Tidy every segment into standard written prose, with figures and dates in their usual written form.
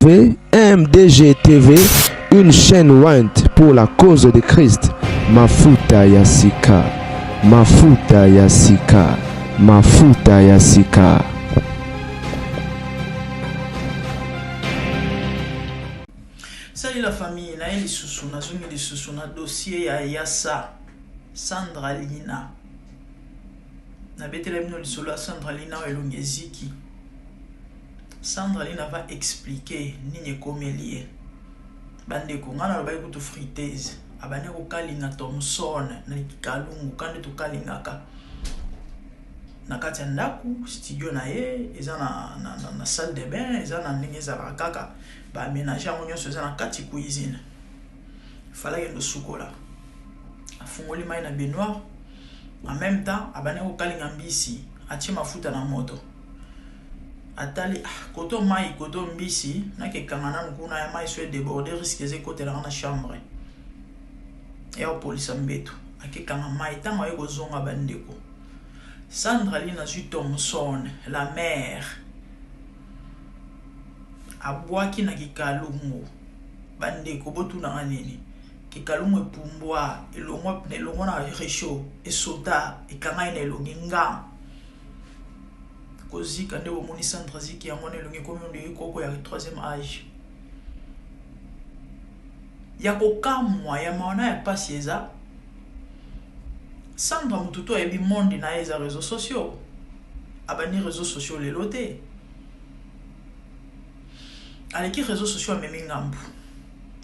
MDG TV, une chaîne ointe pour la cause de Christ. Mafuta ya sika, mafuta ya sika, mafuta ya sika. Salut la famille, naye lisusu nazongi lisusu na dossier ya Yasa Sandra Lina. Nabetela bino lisolo ya Sandra Lina oyo elongi eziki. Sandra Lina va expliquer nini ekomeli ye. Bandeko ngai nalobaki kutu friteuse abandi kokalinga Thomson na kalungu kande tokalingaka na kati ya ndako studio na ye eza na, na, na, na salle de bain eza na ndenge ezalaka kaka baaménage yango nyonso eza na kati cuisine falaki endo sukola afungoli mai na baignoire en même temps abandi kokalinga mbisi atie mafuta na moto atali ah, koto mai koto mbisi nakekanga nanu kuna ya mai so edeborde risque eza ekotelaka na chambre ya kopolisa mbeto akekanga mai ntango aye kozonga bandeko Sandra Lina azwi Thomson la mère abwaki na kikalungu bandeko botunanga nini kikalungu epumbwa elongwa elongwa na rechaud esota ekanga ye na elongi nga kozika nde bomoni Sandra ziki yango na elongi ekomi onde koko ya troisième age ya kokamwa ya mawa na ya pasi eza Sandra mutu to ayebi monde na ye eza réseaux sociaux abandi réseaux sociaux lelo te aleki réseaux sociaux amemi ngambu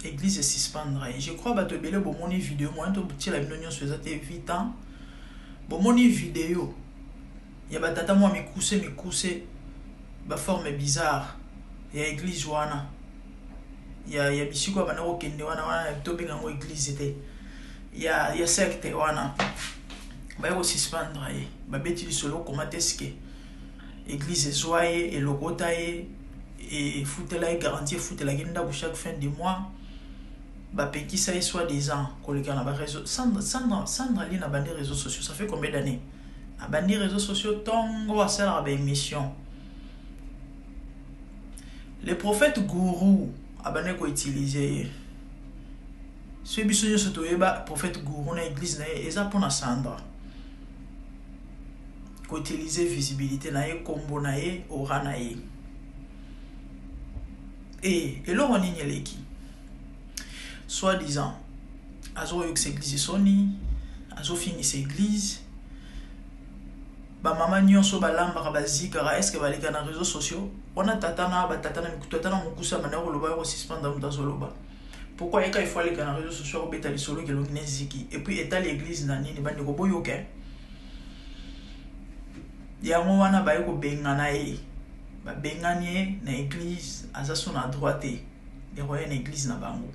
église esuspendre ye je crois bato ebele bomoni video moyen totiela bino nyonso eza te vitan bomoni video ya batata mwa mikuse mikuse baforme bizarre ya église wana ya, ya bisika banda kokende wana wana tobenga yango église te ya, ya secte wana baye kosuspendre ye babeti lisolo koma te ske église ezwa ye elokota ye efutela ye garantie efutelaki ndako chaque fin du mois bapekisa ye soit disant koleka na baréseau Sandra, Sandra, Sandra Lina abandi réseaux sociaux ça fait combien d'années abandi réseaux sociaux ntongo asalaka baémission le prophète gourou abandi koutilize ye soki biso nyonso toyeba prophète gourou na église na ye eza mpona Sandra koutilize visibilité na ye nkombo na ye ora na ye e eloko nini eleki soit disant azokoyokisa église soni azofingisa église bamama nyonso balambaka bazikaka est-ce baleka na réseaux sociaux wana tata na batata na mikutu ata na mokusa banda koloba ya kosuspendre moto azoloba pourquoi yeka il faut aleka na réseaux sociaux akobeta lisolo elongi na eziki et puis etali église na nini bandeko boyoka yango wana baye kobengana ye babengani ye na église aza so na droit te ya koya na église na bango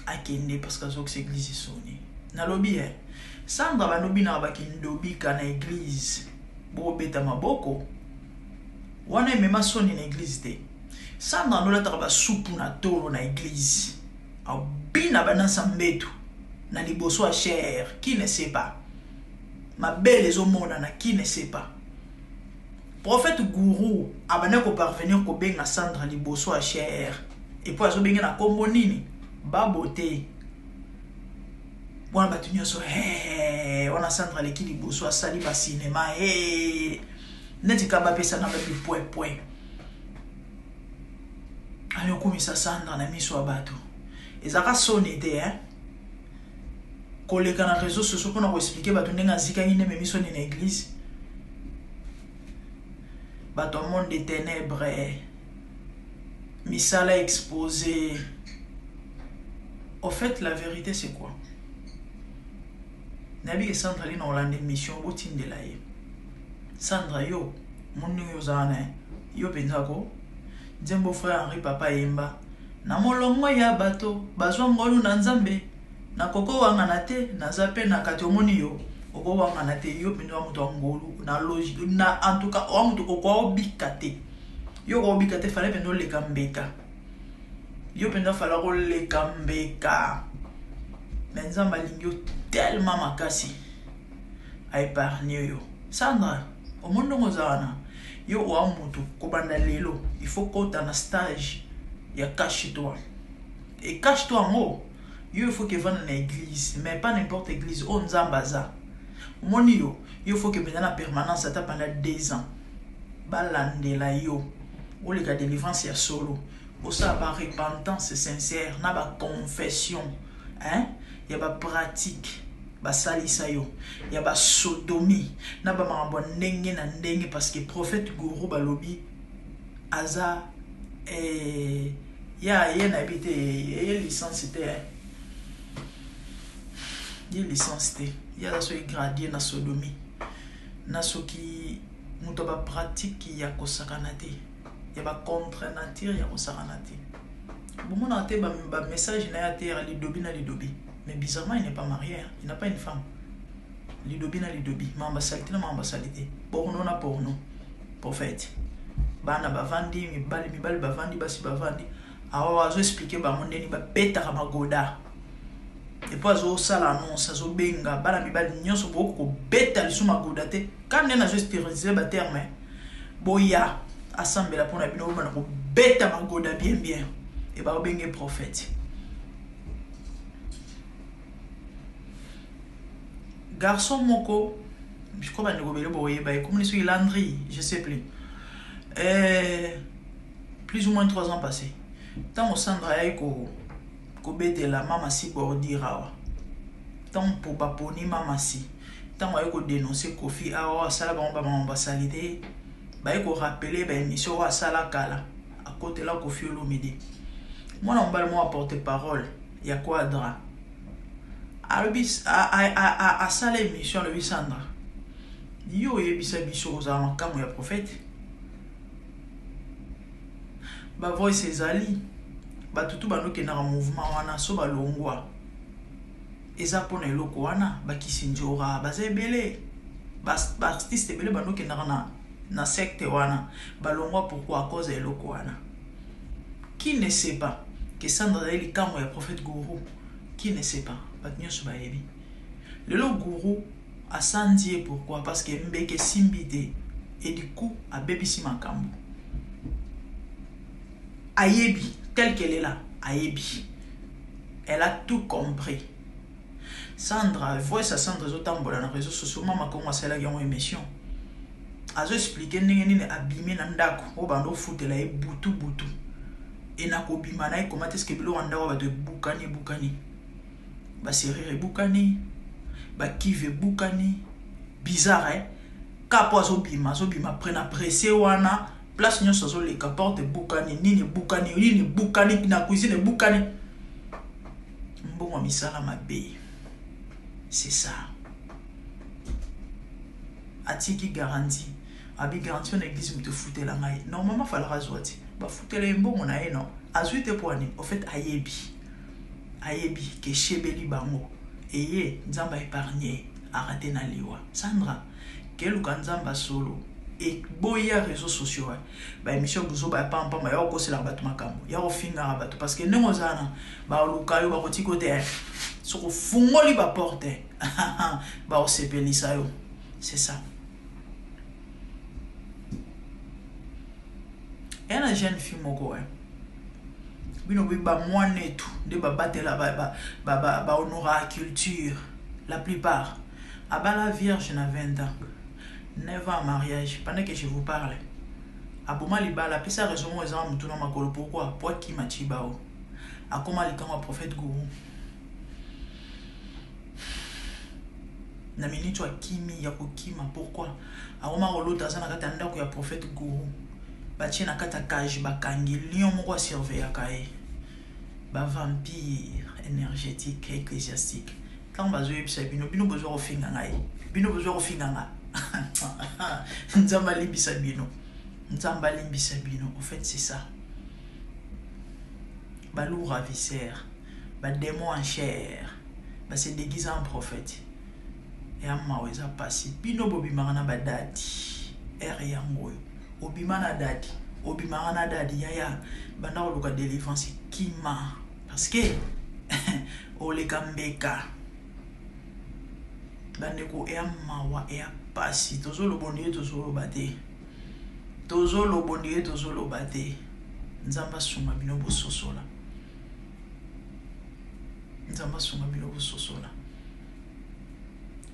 akende parce que azokisa église esoni nalobi ye Sandra balobinaka bakindobika na église bokobeta maboko wana emema soni na église te Sandra ndolataka basupu na tolo na église abina banasa mbetu na liboso ya chaire qui ne sait pas mabele ezomonana qui ne sait pas prophète gourou abanda koparvenir kobenga Sandra liboso ya chaire et puis azobenge na nkombo nini babo te wana bato nyonso hey, wana Sandra aleki liboso asali basinema hey. Neti ka bapesana babipwepwe ali okumisa Sandra na miso ya bato ezalaka soni te eh? Koleka na réseau sociaux mpona koexpliquer bato ndenge azikaki nde memi soni na église bato ya monde de ténèbres misala exposé au fait la vérité c'est quoi nayebi ke Sandra ali na kolanda émission botindela ye Sandra yo mo ndenge ozala na ye yo mpenza ko nzembo frère Henri papa yemba na molongo ya bato bazwa ngolu na nzambe nakokowangana te naza mpe na kati omoni yo okowangana te yo mpenza wa moto ya ngolu na logi na en tout cas wa moto okoka obika te yo okobika te fale mpenza oleka mbeka yo mpenza fala koleka mbeka me nzambe alingi yo tellement makasi aépargne yo Sandra omoni ndenge oza wana yo oa motu kobanda lelo il faut kota na stage. Ya cache toi. Et cache toi yango yo il faut que vanda na église mais pas n'importe église oyo Nzambe aza. Omoni yo, yo faut que mpenza na permanence ata pendant 2 ans balandela yo, oleka délivrance ya solo, osala ba repentance sincère na ba confession, hein, ya ba pratique basalisa yo ya basodomie na bamakambo ya ndenge na ndenge, parce que prophète gourou balobi aza ya ye nayebi te, ye licence te, ye licence te, ye aza soki gradué na sodomie na soki moto ya bapratique ya kosakana te, ya bacontre nature ya kosakana te. Bomonaka te bamessage na ye ateyaka lidobi na lidobi, mais bizarrement il n'est pas marié, hein? Il n'a pas une femme. Lidobi na lidobi, makambo asali te na makambo asali te, porno na porno. Prophète, bana bavandi, mibali mibali bavandi, basi bavandi awa, azoexpliquer bango ndeni babetaka magoda. Et puis azosala annonce, azobenga bana mibali nyonso: bokoki kobeta lisu magoda te ka nde nazoutiliser baterme, boya asambela mpona bino, bobana kobeta magoda bien bien. E babenge prophète. Garçon moko, je crois bandeko ebele boyeba, ekomoni soki Landry, je sais plus, plus ou moins 3 ans passé, ntango Sandra ayaki kobetela mama si bordure awa, ntango mpo baponi mama si, ntango aye kodénoncer Kofi awa, asala bango bamama basali te, baye korappeler baémission oyo asala kala, akotela Kofi Olomide. Mwana mobali moko aporte parole ya Quadra alobi, asala émission, alobi: "Sandra, yo oyebisa biso kozala makambo ya prophète, bavoice ezali bato tu bandokendaka mouvement wana so balongwa eza mpona eloko wana. Bakisi nzora baza ebele, baartiste ebele bandokendaka na secte wana balongwa. Pourquoi? À cause ya eloko wana." Qui ne sait pas que Sandra azali likambo ya prophète gourou? Qui ne sait pas? Bato nyonso bayebi. Lelo gourou asandi ye. Pourquoi? Parce que mbeke esimbi te et du coup abebisi makambo. Ayebi tel qu'elle est là, ayebi, elle a tout compris. Sandra, voice ya Sandra ezotambola na réseau sociaux. Mama Kongo asalaki yango émission, azoexpliquer ndenge nini abimi na ndako oyo bando ofutela ye butu butu e na kobima na ye koma te eske biloko ya ndako bato ebukani ebukani, baserrure ebukani, bacuve ebukani. Bizarre, eh? Ka po azobima, azobima pre na presse wana, place nyonso azoleka, porte ebukani, nini ebukani, nini ebukani na cuisine ebukani. Mbongo misala mabe, c'est ça. Atiki garantie, abi garantie na église, moto efutela ngai. Normalement falaka azwa te, bafutela ye mbongo na ye, non, azwi te. Mpo ani? Au fait ayebi, ayebi ke eshebeli bango eye Nzambe aépargne, arate na liwa. Sandra, keluka Nzambe asolo, eboya réseaux sociaux, baémission buzoba ya pampamba ya kokoselaka bato makambo, ya kofingaka bato, parce que ndenge oza na baluka yo, bakotika te. Soki ofungoli baporte, baosepelisa yo, c'est ça. Eya na jeune fille moko, bino boyi bamwana etu nde babatela, bahonoraka culture la plupart. Abala vierge na 20 ans, 9 ans mariage. Pendant que je vous parle, aboma libala, apesa raison moko ezanga motu na makolo. Pourquoi? Po akima Cibao, akoma likango ya prophète gourou. Na miniti oyo akimi ya kokima. Pourquoi? Akoma kolota aza na kati ya ndako ya prophète gourou, batie na kati ya cage, bakangi lion moko asurveillaka ye, bavampire énergétique ecclésiastique. Ntango bazoyebisa bino, bino bozwa kofinga ngai, bino bozwa kofinga nga, Nzambe alimbisa bino, Nzambe alimbisa bino. Au fait, c'est ça, baloup ravisseur, badémon en chair base déguise en prophète. Eya mawa, eza pasi. Bino bobimaka na badadi ere yango oyo obima na dadi, obimaka na dadi yaya, banda koluka délivrance, kima, parce que oleka mbeka. Bandeko, eya mawa, eya pasi. Tozoloba ondire tozoloba te, tozoloba ondire tozoloba te. Nzambe asunga bino bososola. Nzambe asunga bino bososola.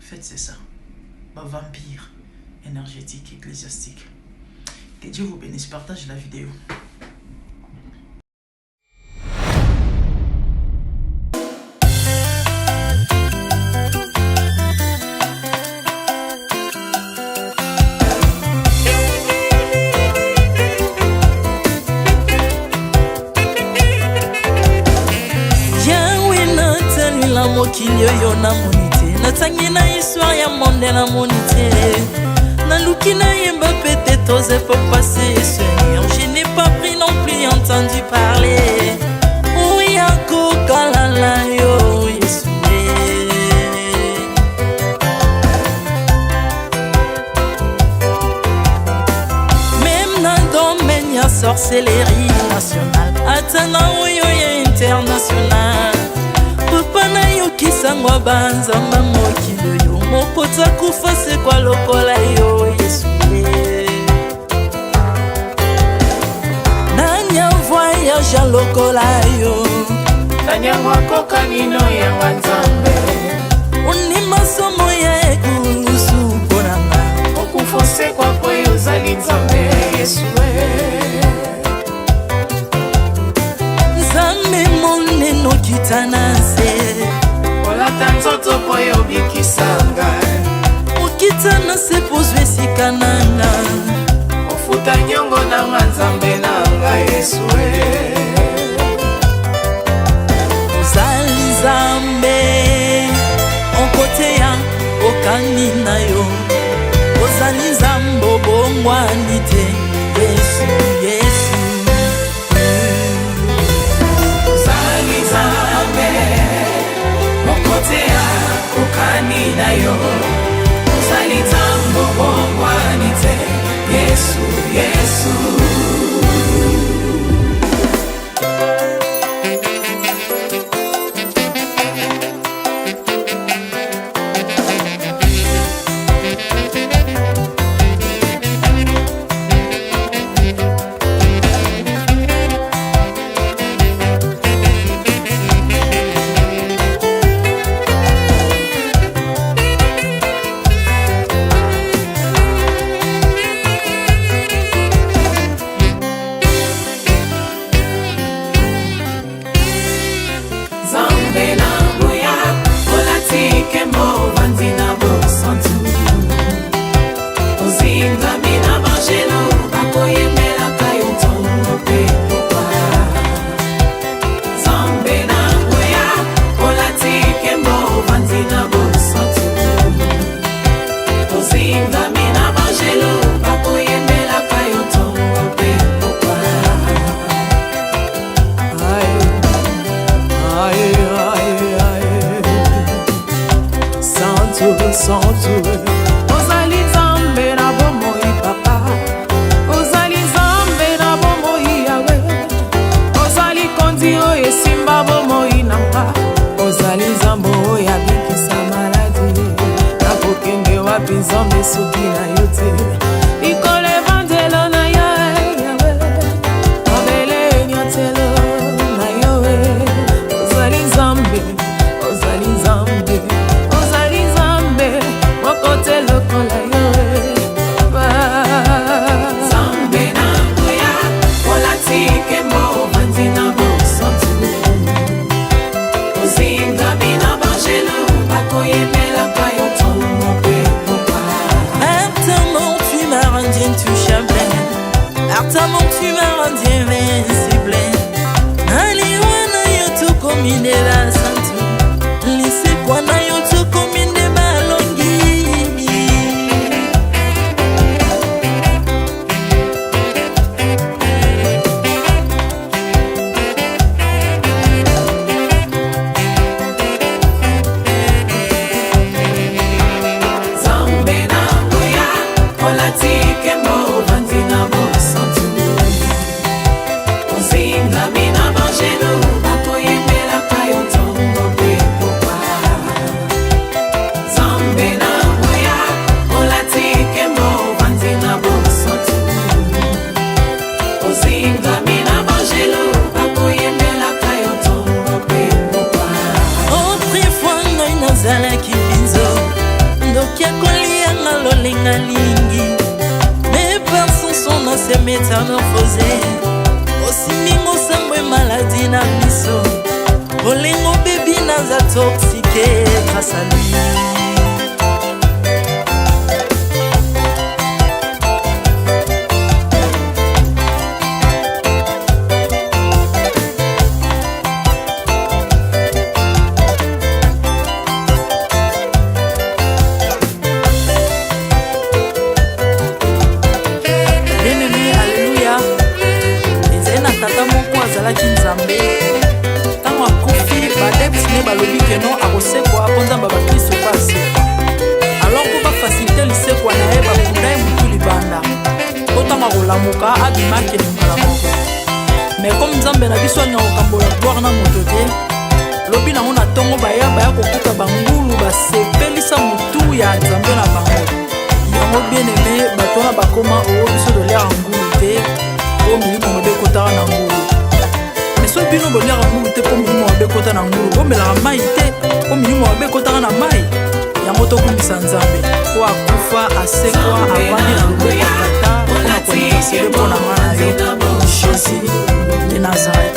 Faites c'est ça. Ba vampire énergétique ecclésiastique. Que Dieu vous bénisse. Partage la vidéo. Mokili oyo namoni te, natangi na histoire ya monde namoni te, naluki nayemba peut-être aux époques passées. Seigneur, je n'ai pas pris non plus entendu parler oya kokalala yo Yesu. Même na domaine ya sorcellerie nationale, ata na oyo ya international, papa nayokisango banzamba mokili oyo moko takufa sekwa lokola yo Yesu. Nani avoyage lokola yo? Nani yango akokani no yanga Nzambe? Ondima somo ya ekulusu mpo na nga. Okufa osekwa po yo ozali Nzambe Yesu. Nzambe monene okita na nse, olata nzoto po yo obikisa ngai. Okita na se po ozwa esika na nga. Ofuta nyongo na nga Nzambe na nga Yesu. Ozali Nzambe okoteya okani na yo, ozali Nzambe obongwani te Yesu, Yesu. Ozali Nzambe okoteya okani na yo, ozali Nzambe obongwani te Yesu, Yesu. Nzambe na nguya, olati nkembo, ovandi na bosantu, ozingami na bangelo bakoyembelaka yo ntongo mpe pokwa. Nzambe na nguya, olati nkembo, ovandi na bosantu, ozingami na bangelo bakoyembelaka yo ntongo mpe pokwa. Aïe, aïe, aïe, Santu, santu. Ozali Nzambe na bomoi papa, ozali Nzambe na bomoi Yawe, ozali kondi oyo esimba bomoi na nga, ozali Nzambe oyo abikisa maladi. Nakokende wapi Nzambe soki na yo te? Likolo evandelo na yo Yawe, mabele enyatelo na yo. Ozali Nzambe, ozali Nzambe, ozali Nzambe moko te lokola yo papa. Nzambe na nguya, olati nkembo, ovandi na bosantu, ozingami na bangelo bakoyembelaka yo ntongo mpe pokwa. Maintenant tu désintoxiqué grâce à lui. Bien-aimé, alleluya. Ezali na tata moko azalaki Nzambe. Ntango akufi, baadepte ne balobi keno akosekwa mpo Nzambe ya bakristo mpe asekwa. Alors mpo bafacilite lisekwa na ye, bakunda ye motu libanda mpo ntango akolamuka abima akende mbala moko. Mais comme Nzambe na biso alingaka kokambola gloire na moto te, lobi nango na ntongo baya baya kokuta bangulu basepelisa motu ya Nzambe na bango. Yango bien aimé, bato wana bakoma oo biso toliaka ngulu te mpo milimo mabe ekotaka na ngulu. Mais soki bino boliaka ngulu te mpo milimo mabe ekota na ngulu, bomelaka mai te mpo milimo mabe ekotaka na mai. Yango tokumbisa Nzambe mpo akufa, asekwa, avandi na loboko ya Tata mpona kointercede mpo na nga na yo. Jésus de Nazareth.